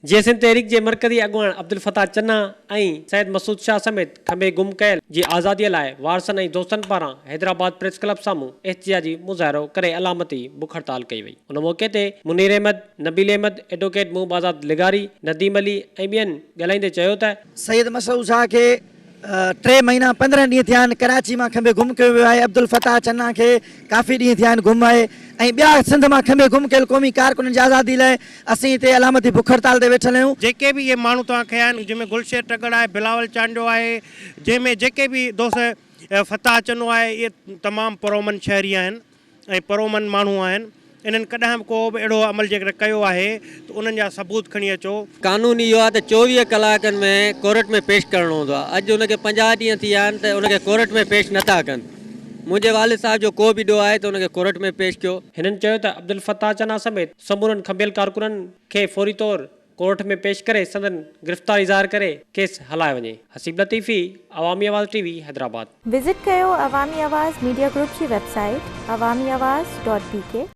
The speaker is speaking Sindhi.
جيئي سنڌ تحريڪ جي مرڪزي اڳواڻ عبدالفتاح چنا ۽ سيد مسعود شاهه سميت کنڀي گم ڪيل جي آزادي لاء وارثن ۽ دوستن پاران حيدرآباد پريس ڪلب سامهون احتجاجي مظاهرو ڪري علامتي بک هڙتال ڪئي وئي. ان موقعي تي منير احمد، نبيل احمد، ايڊووڪيٽ محب آزاد لغاري، نديم علي ۽ ٻين ڳالهائيندي چيو ته، سيد مسعود شاهه کي ٽي مهينا 15 ڏينهن ٿيا آهن ڪراچي مان کنڀي گم ڪيو ويو آهي، عبدالفتاح چنا کي ڪافي ڏينهن ٿيا آهن گم آهي ۽ ٻيا سنڌ مان کنڀي گم ڪيل قومي ڪارڪنن جي آزادي لاء اسين هتي علامتي بک هڙتال تي ويٺل آهيون. جيڪي به اهي ماڻهو توهان کنيا آهن جنهن ۾ گلشير ٽڳڙ آهي، بلاول چانڊيو آهي، جنهن ۾ جيڪي به دوست فتاح چنو آهي اهي تمام پرامن شهري آهن. ۽ پرامن ماڻهو آهن، انهن ڪڏهن به ڪو به اهڙو عمل جيڪڏهن ڪيو آهي ته انهن جا ثبوت کڻي اچو. قانون اهو آهي ته 24 ڪلاڪن ۾ ڪورٽ ۾ پيش ڪرڻو هوندو آهي، اڄ ان کي 50 ڏينهن ٿي ويا آهن ته ان کي ڪورٽ ۾ پيش نه ٿا ڪن، منهنجي والد صاحب جو ڪو به ڏوهه آهي ته ان کي ڪورٽ ۾ پيش ڪيو. هنن چيو ته عبدالفتاح چنا سميت سمورن کنڀيل ڪارڪنن کي فوري طور ڪورٽ ۾ پيش ڪري سندن گرفتاري ظاهر ڪري ڪيس هلايو وڃي. حسيب لطيفي، عوامي آواز ٽي وي، حيدرآباد. وزٽ ڪيو عوامي آواز ميڊيا گروپ جي web site Awami Awaz dot B K.